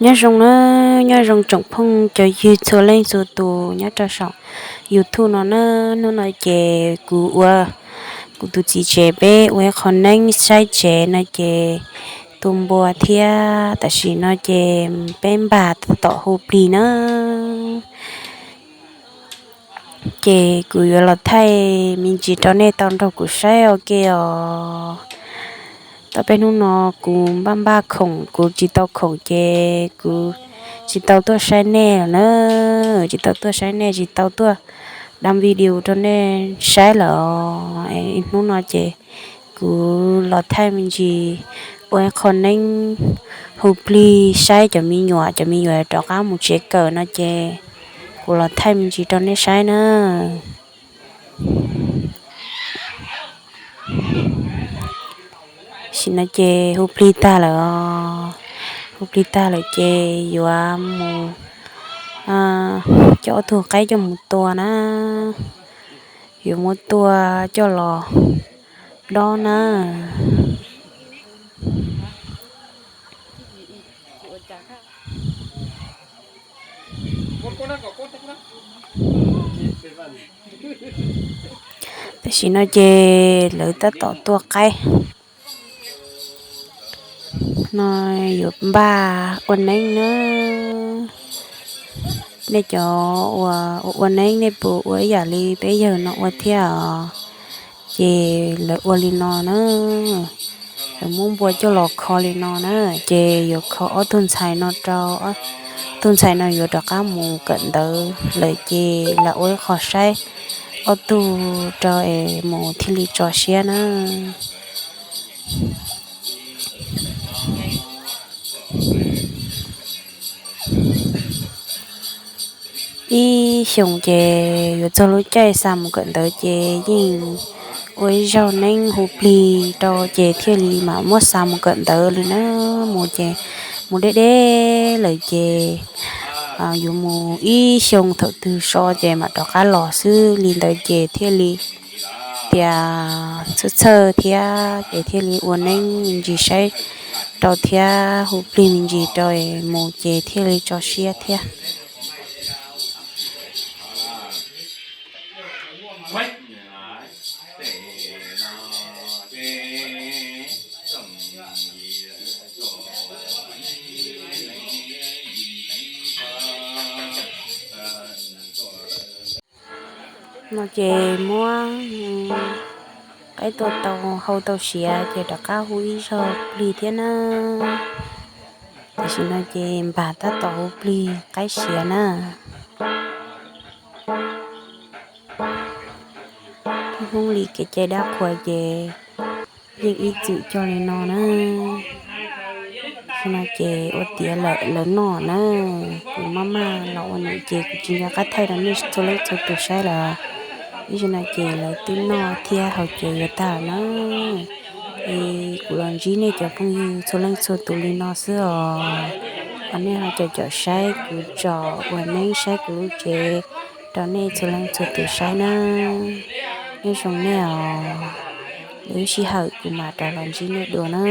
Nyob zoo na, nyob zoo tsoom phooj cov ywg txhua leej txhua tus nyob rau saum YouTube no na. Hnub no ces kuv ua, kuv tus txiv tsev peb ua ib qho neeb saib tsev no ces tu npua thiab tam sim no ces peb npag tom hu plig na. Ces kuv yuav los thaij me ntsis rau nej tau nrog kuv saib ua ke os. Tau peb hnub no kuv npaj npaj khoom, kuv tsis tau khoom ces kuv tsis tau tuaj saib nej lawm na. Tsis tau tuaj saib nej, tsis tau tuaj da video rau nej saib lawm os. Hnub no ces kuv los thaij me ntsis ua ib qho neeb hu plig saib cov me nyuam, cov me nyuam rov qab mus tsev kawm no ces kuv los thaij me ntsis rau nej saib na. Tam sim no ces hu plig tag lawm os. Hu plig tag lawm ces yuav mus coj ob tug qaib coj mus tua na. Yuav muab tua coj los dob na. Tam sim no ces lawv tab tom tua qaib no, yuav npaj ua neeb na. Nej cov uas ua ua neeb nej puas ua ib yam li peb yawg no ua thiab os? Ces lawv ua li no na, lawv muab npua coj los kho li no na, ces yuav kho ob tug ntxhais no rau, ob tug ntxhais no yuav rov qab mus kawm ntawv lawm ces lawv ua ib qho saib ob tug rau es mus thiaj li tso siab na. Ib xyoos ces yuav txog lub caij xa mus kawm ntawv ces yeej ua ib zaug neeb hu plig rau ces thiaj li mam muab xa mus kawm ntawv li na. Mus ces mus deb deb lawm ces yuav mus ib xyoos thaum twg so ces mam rov qab los xwb li ntawd ces thiaj li tias txhawj txhawj thiab ces thiaj li ua neeb me ntsis saib rau thiab hu plig me ntsis rau es mus ces thiaj li tso siab thiab. No ces muab qaib tua tau hau tau siav ces rov qab hu ib zaug plig thiab na. Tam sim no ces npag tab tom hu plig qaib siav na. Hmoob li kev cai dab qhuas ces yeej ib txwm coj li no na. Tam sim no ces ua tiav lawm lawv noj na. Kuv maj maj los ua nws ces kuv tsis nco qab thaij rau nej txhua leej txhua tus saib lawm. Ib zaug no ces lawv twb noj thiab haus ces yuav tag lawm na. Es kuv los ntsib nej cov phooj ywg txhua leej txhua tus li no xwb os. Ho nej ho caum caum saib kuv tsom ua neeb saib kuv lub tsev rau nej txhua leej txhua tus saib na. Nyob zoo nej os. Lwm lub sij hawm kuv mam rov los ntsib nej dua na.